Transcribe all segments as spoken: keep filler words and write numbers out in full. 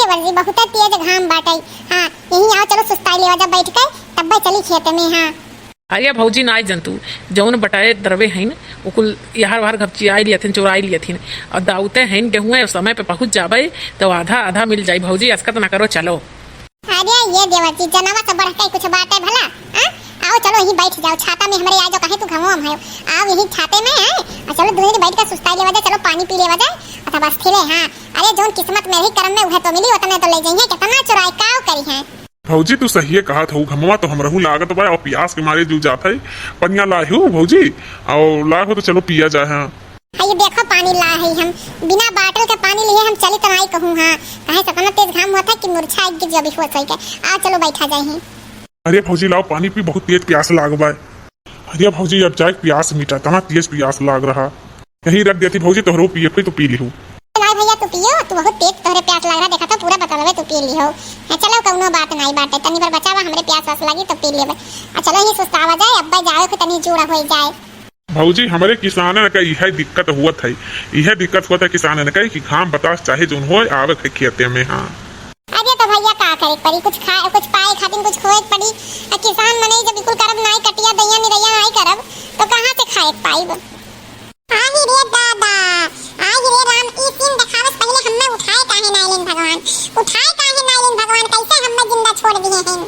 देवर जी, बहुते तेज घाम बाटइ। हाँ, यहीं आओ, चलो सुस्ताइ लेवा जा बैठ के, तब्बे चली खेते में। हाँ। अरे भौजी, नाई जन तू, जौन बटाए दरवे हइन, उ कुल यहर वहर घपचियाइ लियथिन, चोराइ लियथिन। अउर दाउते हइन गेहूँ, समय पे पहुँच जाबइ, तउ आधा आधा मिल जाई। भौजी, असकत ना करो, चलो। अरे ये देवर जी, जनवा से बढ़ के कुछ बात है भला? हाँ? आओ चलो यहीं बैठ जाओ छाता में हमरे, आ जाओ, काहे तू घमवा में हो? आओ यहीं छाते में, हैं? अउर चलो दुनो जनी बैठ के सुस्ताइ लेवा जाए, चलो पानी पी लेवा जाए, अथवा बस थिले, हाँ। अरे जौन किस्मत में रही करम में उहे तो मिली, ओतने तो ले जइहें, केतना चोराइ काव करिहें। भौजी तू सहिए कहत हऊ, घमवा तो हमरहू लागत बा अउर पियास के मारे जू जात है। पनिया लाए हो भौजी? अउर लाए हो तो चलो पिया जाए, हाँ। हाँ, ये देखो पानी लाए हई हम, बिना बाटल के पानी लिहे हम चलित नाई कहूँ, हाँ, काहे से इतना तेज घाम होत है कि मुरझा एक गिर जबी होत है के। आ चलो बैठा जाए ही। अरे भौजी लाओ पानी पी, बहुत तेज प्यास लाग बा। अरे भौजी अब जाए पियास मिटा, इतना तेज पियास लाग रहा। यहीं रख देती भौजी, तोहरो पिए कोई तो पी लिहू। नाई भैया तू पियो, तू बहुत तेज तोहरे प्यास लाग रहा, देखा तो पूरा बोतलवे तू पी लिहो। हाँ, चलो कौनो बात नाई बाटे, तनी भर बचावा, हमरे प्यास वास लागी तो पी लेबे। आ चलो ही सुस्तावा जाए, अब्बे जाए के तनी जूड़ा होई जाए। भौजी, हमरे किसानन का इहे दिक्कत हुअत है, इहे दिक्कत हुअत है किसानन का कि घाम बतास चाहे जौन होए, आवे के खेते में। हाँ। अरे तो भैया का करे पड़ी, कुछ खाए, कुछ पाए खातिर कुछ खोए पड़ी। आ किसान मनई जब बिल्कुल करब नाई, कटिया दइया निरैया नाई करब, तो कहाँ से खाए पाइब? आही रे दादा, आही रे राम, ई सीन देखावस पहिले हम्मे उठाए काहे नाई लेन भगवान, उठाए काहे नाई लेन भगवान, कैसे हम्मे जिंदा छोड़ दिए हैं।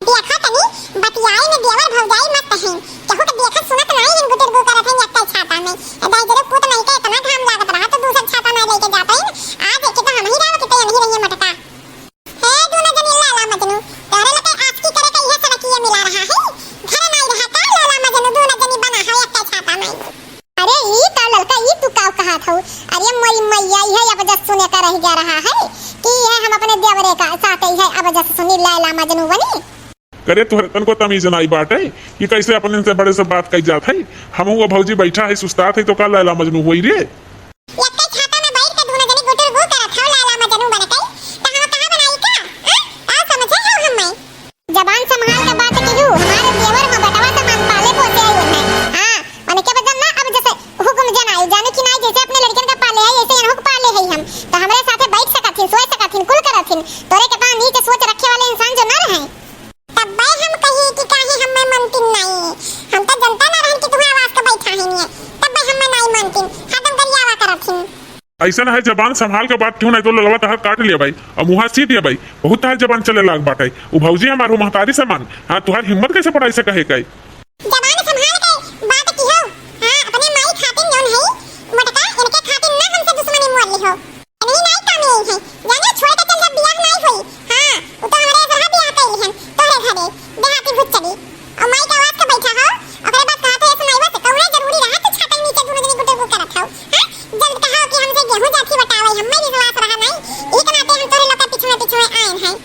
देखा तनी, बतियाई में देवर भौजाई मत कहें। केहू के देखत सुनत नाई हन, गुटुर गु करत हन एक्कै छाता में। ए दाई जरे पूत नाई के इतना घाम लागत रहा तो दूसर छाता में लेके जात हन। आज एके तो हमही राव के तो यही रहिए मटका। हे दूनो जनी लैला मजनू, तोहरे लोग के आशिकी करे के इहे सड़किया मिला रहा है। घर नाई रहा का लैला मजनू दूनो जनी बना है एक्कै छाता में। अरे ई का ललका, ई तू का कहत हऊ? अरे मोरी मैया, इहे अब जस सुने का रह गया रहा है कि इहे हम अपने देवरे का साथ इहे अब जस सुनी लैला मजनू बनी। करे तोहरे तनको तमीज नाई बाटे कि कैसे अपने से बड़े से बात कही जात है। हम हुआ भौजी बैठा है सुस्तात है तो का लैला मजनू होई रे? एक्कै छाता में बैठ के दूनो जनी गुटुर गु करत हौ लैला मजनू बन के, त हम कहाँ बनाई का? हाँ? का समझे हौ हम्मे? जबान संभाल के बात कीहू, हमारे देवर में बेटवा समान पाले पोसे आई है। हाँ, उनके बदन ना अब जैसे हुकुम जनाई, जाने कि नाई जैसे अपने लड़कन का पाले है, ऐसे इनहू के पाले है हम। तो हमरे साथे बैठ सकत हिन, सोए सकत हिन, कुल करत हिन। तोरे के पास नीचे सोच रखे वाले इंसान जो ना रहे। तब्बे हम कही कि काहे हम्मे मनतिन नाई। हम तो जनता ना रहन कि तुम्हें आवाज के बैठा है नहीं। तब्बे हम्मे नाई मनतिन। हरदम गरियावा करत हिन। ऐसन है, जबान संभाल के बात कीहू, नहीं तो ललवा तहार काट लिया भाई, और मुहा सीट लिया भाई। बहुत तहार जबान चले लाग बाटे। उ भौजी हमार हो महतारी समान। हाँ, तुहार हिम्मत कैसे पड़ाई से कहे काई? जबान संभाल के बात कीहू। हाँ, अपने माई खातिन जौन है, मोटका, इनके खातिन ना हमसे दुश्मनी मोल लिहो। नहीं, नहीं, काम यही है। जाने छोड़ के चल जा, बियाह नहीं होई। हाँ, उ तो हमरे ऐसा बियाह कइली हन, तोहरे घरे, देहाती भूत चली। और माई के आवाज के बैठा हो, ओकरे बाद कहत है, सुनाई बस, कौनो जरूरी रहा तो छाता के नीचे दूनो जनी गुटुर गु करत हो। हाँ, जल्द कहा कि हमसे गेहूं जाथी बटावे, हम्मे विश्वास रहा नहीं, ई के नाते हम तोहरे लोग के पीछे पीछे आए हैं।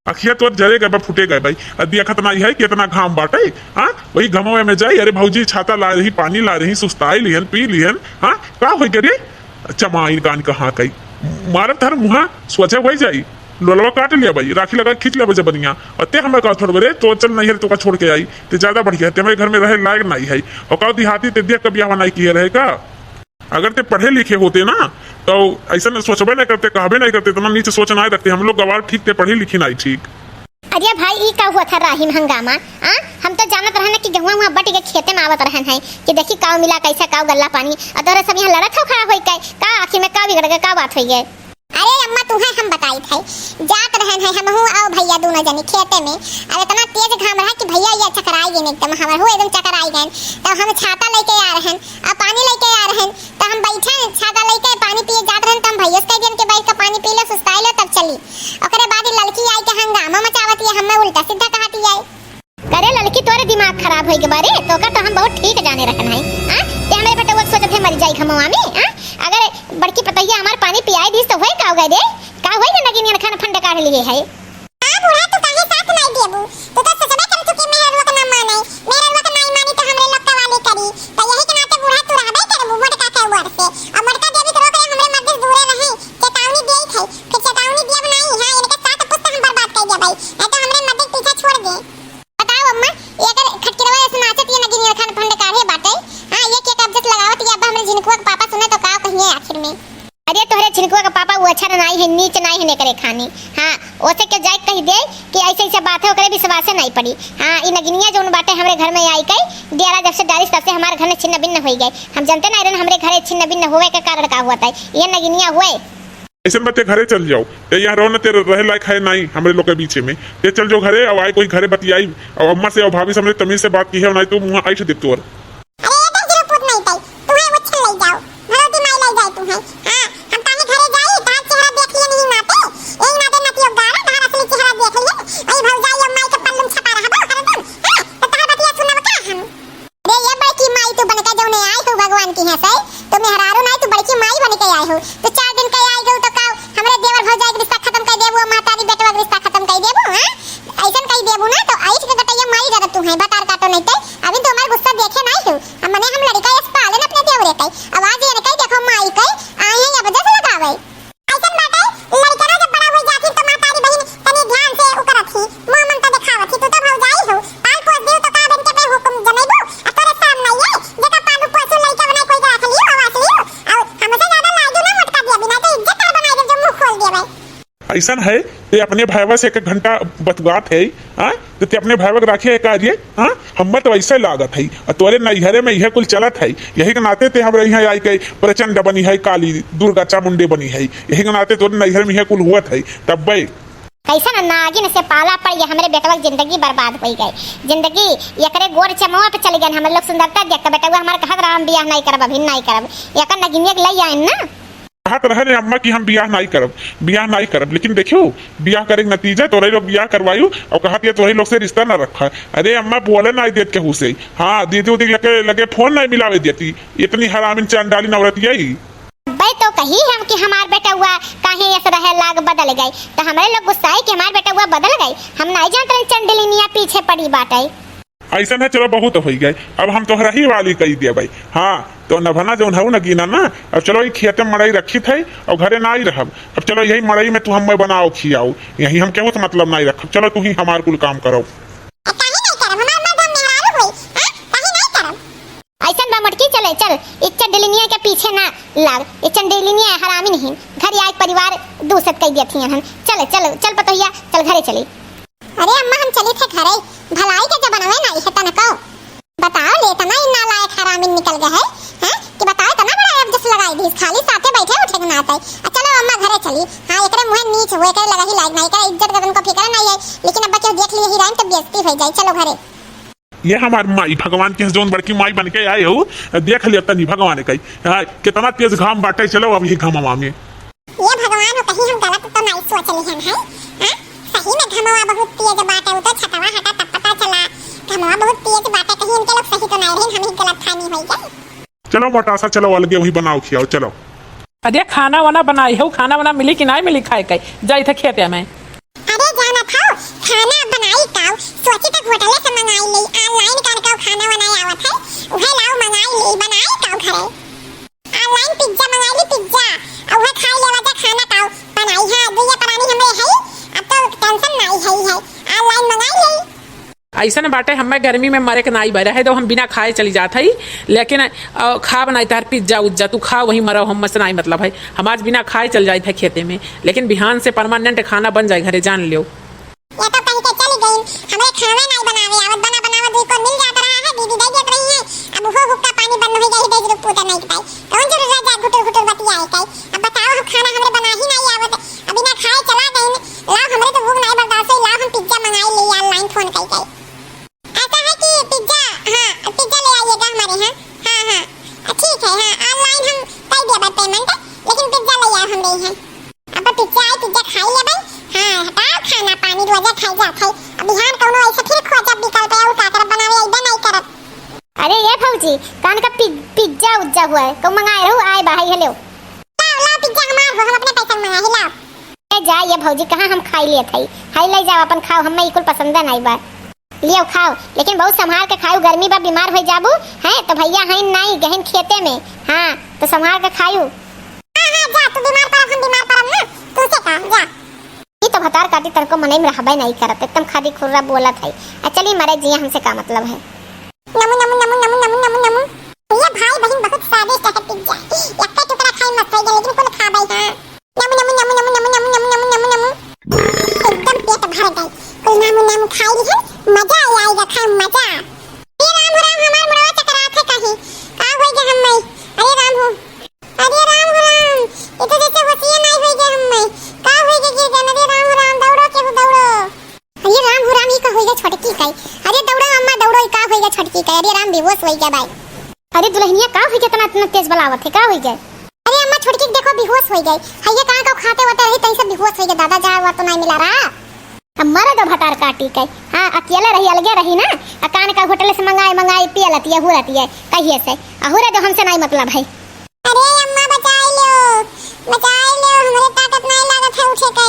अखिया तोर जरे गए बा, फूटे गए भाई। अ, देखत नाई है कि इतना घाम बाटे, हाँ? वही घमवे में जाई, "अरे भौजी, छाता ला रही, पानी ला रही, सुस्ताई लिहन, पी लिहन, हाँ? का होई गे रे?" चमाइन कान कहाँ कई। मारब तहर मुहा, सोझे होई जाई। लोलवा काट लिया भाई, राखी लगा खींच लिया भाई जबनिया। और ते हमें का छोड़बे रे, तो चल नहीं है, तो का छोड़ के आई। ते ज्यादा बढ़िया है, ते हमारे घर में रहे लायक नहीं है। और का देहाती ते देख के बियाह नहीं किए रहे का? अगर ते पढ़े लिखे होते ना, तो ऐसा न सोचबे नहीं करते, कहबे नहीं करते, इतना नीच सोच नाई रखते। हम लोग गवार ठीक थे, पढ़ी लिखी नाई ठीक। अरे भाई, ई का हुआ था राही में हंगामा? आ? हम तो जानत रहन कि गेहुआ हुआ बट के खेते में आवत रहन है कि देखी काव मिला, कैसे काव गल्ला पानी, और तोरे सब यहाँ लड़त हो खड़ा होई के, का आखिर में का बिगड़ गए, का बात होई गए? अरे अम्मा, तुहे हम बताई थे, जात रहन है हमहू और भैया दोनों जने खेते में। अब इतना तेज घाम रहा कि भैया ये चकराई गए एकदम, हमहू एकदम चकराई गए। तब हम छाता लेके आ रहन, अब पानी लेके आ रहन, तो हम बैठे छाता लेके पानी पिए जात रहन, तो हम भैया से कह दियन कि बैठ के पानी पी लो, सुस्ताई लो, तब चली। ओकरे बाद ई लड़की आई के हंगामा मचावत ये, हमें उल्टा सीधा कहत ये। करे लड़की, तोरे दिमाग खराब होई के बारे, तोका तो हम बहुत ठीक जाने रहन है। हाँ? ते हमरे बेटवा सोचत है मर जाई घमवा में, हाँ? अगर बड़की पतैया हमार पानी पियाई दीस तो होए का हो गए रे? का होई ना नगिनियन खान फंड काढ़ लिए है? आ बूढ़ा, तू काहे साथ नाई देबू? तू तो सोचबे कर चुकी मेहरवा के ना माने, मेहरवा के नाई मानी तो हमरे लोग कवाली करी, तो यही के नाते बूढ़ा तू रहबे करबू मोटका के ऊपर से। और मोटका देवी के रोक रहे, हमरे मर्द से दूरे रहे, चेतावनी देई थे, फिर चेतावनी दियब नाई, हाँ, इनके सात पुस्त हम बर्बाद कर देबै, नहीं तो हमरे मर्द के पीछा छोड़ दे। बताओ अम्मा, ये अगर खटकिरवा ऐसे नाचत ये नगिनिया खान फंड काढ़े बाटे, हाँ, ये के कब्जत लगावत ये, अब हमरे झिनकुआ के पापा सुने तो का कहिए आखिर में? अरे तोहरे झिनकुआ के पापा वो अच्छा नाई है, नीच नाई एकरे खानी। हाँ, ओसे के जाए कहि दे कि ऐसे ऐसे बात है, ओकरे विश्वासे नाहीं पड़ी। हाँ, ई नगिनिया जौन बाटे हमरे घर में आई कई, डेरा जब से डालिस तब से हमारे घर में छिन्न भिन्न होइ गए। हम जनते नाहीं रहन हमरे घरे छिन्न भिन्न होवे के कारण का हुआ था, ये नगिनिया हुए। ऐसन बा ते घरे चल जाओ, ते यहाँ रहो न, ते रहे लायक है नाहीं हमरे लोग के बीचे में। ते चल जाओ घरे, अब आए कोई घरे बतियाई, अब अम्मा से और भाभी से हमरे तमीज से बात की है, नाहीं तो मुँह ऐसे देख तोर। अरे ये तो जरूरत नहीं तई, तुम्हें वो छल ले जाओ, भगवती माई ले जाए तुम्हें। हाँ, हम काहे घरे जाई, तार चेहरा देख लिए नहीं नाते, यही नाते नतियो गारा, तार असली चेहरा देख लिए, वही भौजाई और माई के पल्लू में छपा रहा बा हरदम। हाँ, तो तार बतिया सुनब का हम? अरे ये बड़की माई तू बनके जौने आई हो भगवान की यहाँ से, तो मेहरारू नाहीं, तू बड़की माई बनके आई हो। तो चार दिन के आई गऊ तो का हमरे देवर भौजाई के रिश्ता खत्म कर देबू, महतारी बेटवा के रिश्ता खत्म कर देबू, हाँ? ऐसन कही देबू ना तो ऐठ के गटैया मारी जरा तू है, बतार काटो नहीं ते। अभी तो हमार गुस्सा देखे नाहीं हो। हम मने हम लड़का यस पालन अपने देवरे कई। आवाज ये कई देखो माई कई, आए हैं अब जस लगावे। ऐसन बाटे, लड़कनो जब बड़ा हो जाती तो महतारी बहिन तनी ध्यान से उकरत ही, मुंह ममता दिखावत ही, तू तो भौजाई हो, पाल पोस दियो तो का बन के पे हुकुम जनैबू, आ तोरे सामने ये, जेका पालू पोसू लड़का बनाए कोई के रख लियो, आवास लियो, और हमसे ज्यादा लाजू ना मोटका दिया बिना तो इज्जत तार बनाए दे जो मुंह खोल दिया भाई। ऐसन है, ते अपने भाईवा से एक घंटा बतुआत है, हाँ? तो ते अपने भाईवा के राखे है का रे, हाँ? हम्मे तो ऐसे लागत है, और तोरे नैहरे में यह कुल चलत है, यही के नाते ते हमरे यहाँ आई के प्रचंड बनी है, काली दुर्गा चामुंडे बनी है, यही के नाते तोरे नैहर में यह कुल हुआ था, तब्बे। कैसन नागिन से पाला पड़ गया, हमरे बेटवा के जिंदगी बर्बाद हो गई, जिंदगी एकरे गोर चमवा पे चल गया, हमरे लोग सुंदरता देख के बेटवा हमारे कहत रहा हम बियाह नहीं करब, अभी नहीं करब, एक नगिनिया के ले आए ना। कहत रहे रे अम्मा कि हम बियाह नाई करब, बियाह नाई करब, लेकिन देखियो, बियाह करे के नतीजा तोरे लोग बियाह करवायु और कहत ये तोरे लोग से रिश्ता ना रखा। अरे अम्मा बोले नाई देत केहू से। हाँ, दीदी उदी लगे, लगे फोन नाई मिलावे देती। इतनी हरामिन चंडालिन औरत यही। अब्बे तो कही हम कि हमार बेटवा काहे ऐसे रहे लाग बदल गए, तो हमरे लोग गुस्साए कि हमार बेटवा बदल गए। हम नाई जानत रहे चंडलिनिया पीछे पड़ी बाटे। ऐसन है, चलो बहुत होइ गए, अब हम तोहरा ही वाली कही देबै। हाँ, तो नभना जौन हऊ नगीना ना, अब चलो ई खेते में मड़ई रखी थे और घरे ना ही रहब। अब चलो यही मड़ई में तू हमें बनाओ खियाओ, यही हम केहू से मतलब ना ही रखब। चलो तू ही हमार कुल काम करो। काहे नहीं करब? हमार मर्द हम मेहरारू होई, हाँ? काहे नहीं करब? ऐसन बा मोटकी, चले चल, ई चंडलिनिया के पीछे ना लाग, ई चंडलिनिया हरामी नहीं, घर आए परिवार दूसत कई देती हैं हम। चले चल, चल पतोहिया, चल घरे चली। अरे अम्मा, हम चली थे घरे, भलाई के जमाना में ना इहे तनको। बताओ ले, इतना ही नालायक हरामी निकल गए है, हैं? कि बताओ, इतना बड़ा अब जस लगाई दी, खाली साथे बैठे उठे के नाते। आ चलो अम्मा घरे चली। हाँ, एकरे मुँहे नीच हुए, एकरे लगा ही लायक नहीं, एकरे इज्जत गदन को फिक्र नहीं है, लेकिन अब्बा केहू देख लिए ही राइन तो बेइज्जती हो जाए। चलो घरे। ये हमार माई, भगवान के जौन बड़की माई बन के आए हो, देख लिया तनी भगवान के। हाँ, कितना तेज घाम बाटे, चलो अब ये घामवा में। ये भगवान हो, कहीं हम गलत तो नहीं सोच लिहन है, हाँ? सही में घमवा बहुत तेज बाटे, उ तो छतवा हटा तब पता चला, घमवा बहुत तेज बाटे, कहीं इनके लोग सही तो नहीं रहिन, हम ही गलत फहमी हो गई। चलो मोटासा, चलो अलगे वही बनाओ खियाओ, चलो। अरे खाना वाना बनाई हो, खाना वाना मिली कि नहीं मिली खाए के, जाई थे खेते में। अरे जानत हो, खाना बनाई काऊ, सोची तो होटले से मंगाई ले, online कर काऊ खाना वाना आवत है, उहे लाओ मंगाई ले, बनाई काऊ घरे। Online pizza मंगाई ली, pizza। आ उहे खाई लेवा जा खाना काऊ बनाई है, दुइया प्राणी हमरे है, अब तो tension नाई है, है। Online मंगाई ले। ऐसन बाटे, हमें गर्मी में मरे के नाई बा, रहे दो, हम बिना खाए चली जात हई, लेकिन, अ, खाब नाई तार pizza उज्जा, तू खा वही मरो, हम से नाई मतलब है। हम आज बिना खाए चल जाइत है खेते में, लेकिन बिहान से permanent खाना बन जाए घरे, जान लियो। ये तो कहीं के चली गई, हमरे खाना नहीं बनावे आवत, बना बनावा दुई को मिल जात रहा है, दीदी दे देत रही है। अब वो हुक्का पानी बंद हो गई, दे रुक पूजा नहीं पाई। कौन जरूरत है घुटुर घुटुर बतियाए के? अब बताओ, हम खाना हमरे बना ही नहीं आवत, अभी ना खाए चला गई। लाओ, हमरे तो भूख नहीं बर्दाश्त हुई, लाओ हम pizza मंगाई ले online phone करके। ऐसा है कि pizza, हाँ, pizza ले आइएगा हमारे यहाँ। हाँ, हाँ, ठीक है, हाँ, online हम कर दिया payment, लेकिन pizza ले आओ हमरे यहाँ। अब pizza आई, pizza खाई लेबै। हाँ, हटाओ खाना पानी, रोजे खाई जात है। अब बिहान कौनो ऐसे फिर खोजब विकल्प है, उ का करब, बनावे अइबे नहीं करब। अरे ये भौजी, कान का पि-, pizza उज्जा हुआ है, कहूँ मंगाए रहू, आए बा, है, लाओ, लाओ pizza हमार हो, हम अपने पैसा मंगा ही लाओ। ए जा ये भौजी, कहाँ हम खाई लेत हई, हाई ले जाओ अपन खाओ, हमें ई कुल पसंद नहीं बा। लियो खाओ, लेकिन बहुत संभाल के खाओ, गर्मी बा, बीमार हो जाबू, हैं? तो भैया हैं नाई, गहिन खेते में, हाँ, तो संभाल के खाओ। हाँ, हाँ, जा, तू बीमार पड़ब, हम बीमार पड़ब ना, तू से का, जा। ई तो भतार काटी तनको मनई में रहबे नहीं करत, एकदम खादी खुर्रा बोलत है। आ चली मरे जिया, हमसे का मतलब है। नमु, नमु, नमु, नमु, नमु, नमु, नमु। ये भाई बहिन बहुत स्वादिष्ट है pizza, एक टुकड़ा खाई मस्त हो गया, लेकिन कुल खा भाई, हाँ। नमु, नमु, नमु, नमु, नमु, नमु, नमु, नमु, नमु। खाई लिहन, मजा आई, आई देखा मजा। ए राम हो राम, हमार मुड़वा चकरात है कहीं। का होई गे हम्मे? अरे राम हो, अरे राम हो राम, ये तो जैसे होशिये नहीं होई गे हम्मे। का होई गे गिर गए? अरे राम हो राम, दौड़ो केहू दौड़ो। अरे राम हो राम, ई का होई गे छोटकी काई? अरे दौड़ो अम्मा दौड़ो, ई का होई गे छोटकी काई? अरे राम, बेहोश होई गे बाई। अरे दुल्हनिया, का होई गे? इतना, इतना तेज बलावत है, का होई गे? अरे अम्मा, छोटकी के देखो, बेहोश होई गई। हइये कान का खाते होते रही, तहीं से बेहोश होई गई। दादा, जा हुआ तो नहीं मिला रहा। अब मरे दो भतार काटी के। हाँ, अकेले रही, अलगे रही ना। आ कान का होटल से मंगाए, मंगाए, पिए लती है, हु रहती है, कहिए से। आ हु रह दो, हमसे नहीं मतलब है। अरे अम्मा, बचाई लो, बचाई लो, हमरे ताकत नहीं लागत है उठे के।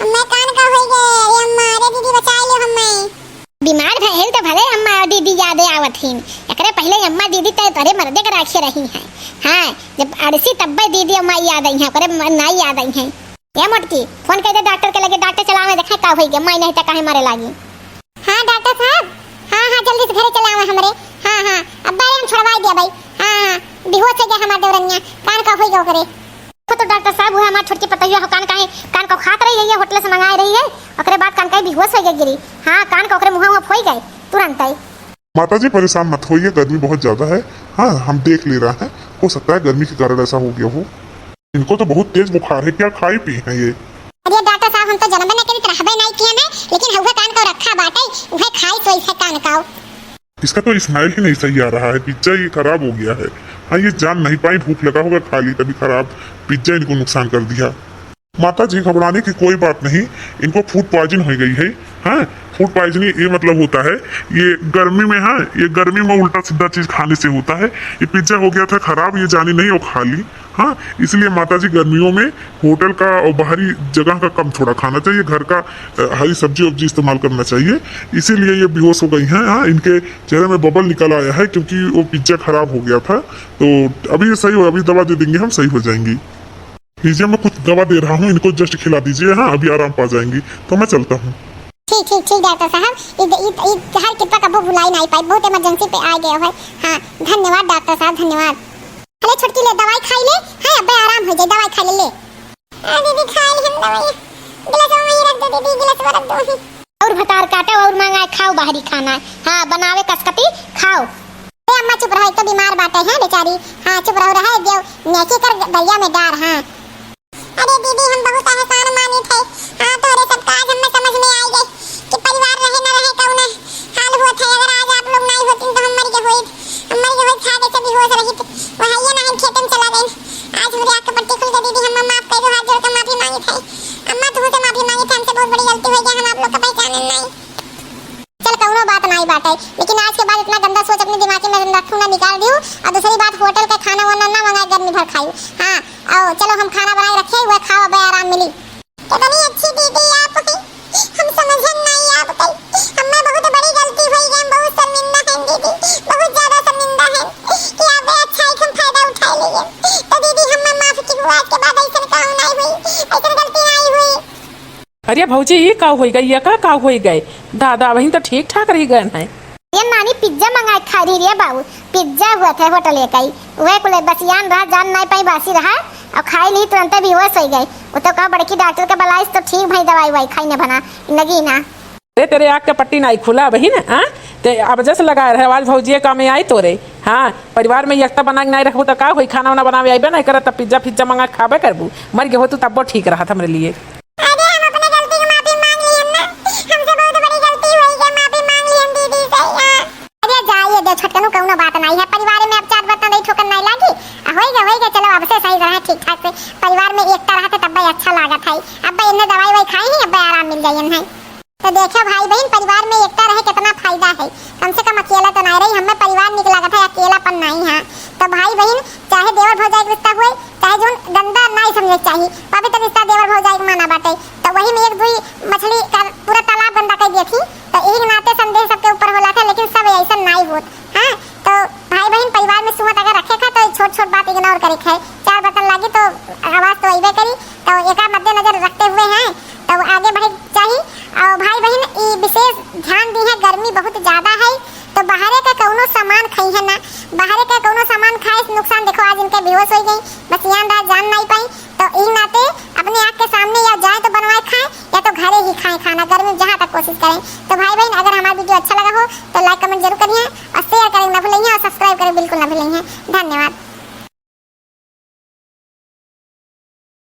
हम्मे कान का होई गए, अरे अम्मा, अरे दीदी, बचाई लो हम्मे। बीमार भइल त भले अम्मा और दीदी यादे आवत हीन। एकरे पहिले अम्मा दीदी त तोरे मर्दे के राखे रही हैं। हाँ, जब अड़सी तब्बे दीदी अम्मा याद आई हैं, ओकरे म-, नाई याद आई हैं। ए मोटकी, फोन कर दे डॉक्टर के लगे, डॉक्टर चलावे देखे का होई गे, माई नहीं त काहे मारे लागी। हाँ डॉक्टर साहब, हाँ, हाँ, जल्दी से घरे चलावे हमरे। हाँ, हाँ, अब बारे हम छोड़वाई दे भाई। हाँ, हाँ, बेहोश हो गया हमार देवरनिया, कान का होई गे ओकरे। देखो तो डॉक्टर साहब, वो हमार छोटकी पतोहिया हो, कान काहे, कान को खात रही है, ये होटल से मंगाए रही है, ओकरे बाद कान काहे बेहोश हो गए गिरी। हाँ, कान को ओकरे मुँह, मुँह फोई गए तुरंत ही। माता जी, परेशान मत होइए, गर्मी बहुत ज्यादा है। हाँ, हम देख ले रहा है, हो सकता है गर्मी के कारण ऐसा हो गया हो। इनको तो बहुत तेज बुखार है, क्या खाई पी हैं ये? अरे डॉक्टर साहब, हम तो जन्म में नहीं कभी रहबे नहीं किए हैं, लेकिन हवा कान को रखा बाटे, वह खाई तो इसे कान का। इसका तो स्माइल ही नहीं सही आ रहा है, पिज्जा ये खराब हो गया है। हाँ, ये जान नहीं पाई, भूख लगा होगा, खा ली तभी खराब, पिज्जा इनको नुकसान कर दिया। माता जी, घबराने की कोई बात नहीं, इनको फूड पॉइजन हो गई है। हाँ, फूड पॉइजनिंग ये मतलब होता है, ये गर्मी में, हाँ, ये गर्मी में उल्टा सीधा चीज खाने से होता है। ये पिज्जा हो गया था खराब, ये जानी नहीं और खा ली। हाँ, इसलिए माता जी, गर्मियों में होटल का और बाहरी जगह का कम थोड़ा खाना चाहिए, घर का, अ, हरी सब्जी वब्जी इस्तेमाल करना चाहिए। इसीलिए ये बेहोश हो गई हैं। हाँ, इनके चेहरे में बबल निकल आया है क्योंकि वो पिज्जा खराब हो गया था। तो अभी ये सही हो, अभी दवा दे देंगे हम, सही हो जाएंगी। लीजिए, मैं कुछ दवा दे रहा हूँ, इनको जस्ट खिला दीजिए। हाँ, अभी आराम पा जाएंगी, तो मैं चलता हूँ। ठीक, ठीक, ठीक डॉक्टर साहब, इ, इ, इ, हर कृपा कबो भुलाई नहीं पाई, बहुत इमरजेंसी पे आ गए हो। हाँ, धन्यवाद डॉक्टर साहब, धन्यवाद। अरे छोटकी, ले दवाई खाई ले, हाँ, अबे आराम हो जाए, दवाई खा ले, ले। हाँ दीदी, खा ली हम दवाई। गिलास में ही रख दो दीदी, गिलास में रख दो। और भतार काटो और मंगाए खाओ बाहरी खाना। हाँ, बनावे कसकती खाओ। ए अम्मा चुप रहो, एक तो बीमार बाटे हैं बेचारी। हाँ, चुप रहो, रहे दियो, नेकी कर दरिया में डार। हाँ। अरे दीदी, हम बहुत एहसान मानित है। हाँ, तोरे सब काज हमें समझ में आई गई कि परिवार रहे न रहे कौन हाल होत है। अगर आज आप लोग नहीं होतीं तो हम मर के होइत, हम मर के होइत, खा के बेहोश रहित, वह ये नहीं खेत में चला गई। आज हमरे आँख के पट्टी खुल गई दीदी, हम माफ कर दो, हाथ जोड़ के माफी मांगित है। अम्मा, तुमसे माफी मांगित है, हमसे बहुत बड़ी गलती हो गई, हम आप लोग का पहचाने नहीं। चल, कौनो बात नाई बाटे, लेकिन आज के बाद इतना गंदा सोच अपने दिमाग में रखू ना, निकाल दियो। और दूसरी बात, होटल का खाना वाना ना मंगाए, गर्मी भर खाई। हाँ, आओ, चलो, हम खाना बनाए रखे हुए, खाओ, अबे आराम मिली। कितनी अच्छी दीदी आप हैं, हम समझन नाई आप कई। हमें बहुत बड़ी गलती हुई है, हम बहुत शर्मिंदा हैं दीदी, बहुत ज्यादा शर्मिंदा हैं कि आप ये अच्छा एक हम फायदा उठा लिए। तो दीदी, हमें माफ की हुआ, आज के बाद ऐसा काम नाई हुई, ऐसा गलती नाई हुई। अरे भौजी, ये का होई गए, ये का, का होई गए? दादा, वहीं तो ठीक ठाक रही गए हैं। ये नानी पिज्जा मंगाए खा रही रे बाबू, पिज्जा हुआ था होटल एक आई, वह कुल बसियान रहा, जान नहीं पाई, बासी रहा, और खाई ली, तुरंते बेहोश हो गई। वो तो कहा बड़की डॉक्टर के बुलाइस तो ठीक भाई, दवाई वाई खाई न बना, लगी ना। अरे तेरे आँख का पट्टी नहीं खुला बहिन, हाँ? ते अब जस लगा रहे आवाज भौजिए का में आई तोरे। हाँ, परिवार में एकता बना के नहीं रखबू तो का होई? खाना वाना बनावे आइबे नहीं करत, तब पिज्जा फिज्जा मंगा के खाबे करबू। मर गए हो तू तब्बो ठीक रहत हमरे लिए। अरे, हम अपने गलती की माफी मांग ली हम ना, हमसे बहुत बड़ी गलती हुई है, माफी मांग ली हम दीदी से। हाँ। अरे जाइए दे छोटकनू, कौनो बात नहीं है, परिवार में अब चार बर्तन नहीं ठोकर नहीं लागी। आ, होई गए, होई गए, चलो अब से सही रहे ठीक ठाक से, परिवार में एकता रहते तब भाई अच्छा लागत है। अब भाई इन्हें दवाई वाई खाई ही, अब भाई आराम मिल जाई इन्हें। तो देखो भाई बहन, परिवार में एकता रहे कितना फायदा है, कम से कम अकेला तो नहीं रही, हमें परिवार निक लागत है, अकेलापन नहीं है। तो भाई बहन, चाहे देवर भौजाई के रिश्ता हुए, चाहे जोन गंदा नाई समझे के चाही, पवित्र रिश्ता देवर भौजाई के माना बाटे। तो वही में एक दुई मछली का पूरा तालाब गंदा कर दिए थी, तो यही नाते संदेह सबके ऊपर होला था, लेकिन सब ऐसा नाई होत। हाँ, तो भाई बहन परिवार में सुहत अगर रखे था तो छोट छोट बात इग्नोर करे थे। चार बर्तन लागी तो आवाज तो अइबे करी, तो एका मद्देनजर रखते हुए हैं तो आगे बढ़े चाही। और भाई बहन ई विशेष ध्यान दी है, गर्मी बहुत ज्यादा है, तो बाहरे का कौनो सामान खाई है ना, बाहरे का कौनो सामान खाए से नुकसान। देखो आज इनके बेहोश हो गई, बस यान रहा जान नहीं पाई, तो ई नाते अपने आँख के सामने या जाए तो बनवाए खाए या तो घरे ही खाए खाना, गर्मी जहाँ तक हो कोशिश करें। तो भाई बहन, अगर हमारा video अच्छा लगा हो तो like comment जरूर करिए और share करें ना भूलेंगे और subscribe करें बिल्कुल ना भूलेंगे। धन्यवाद।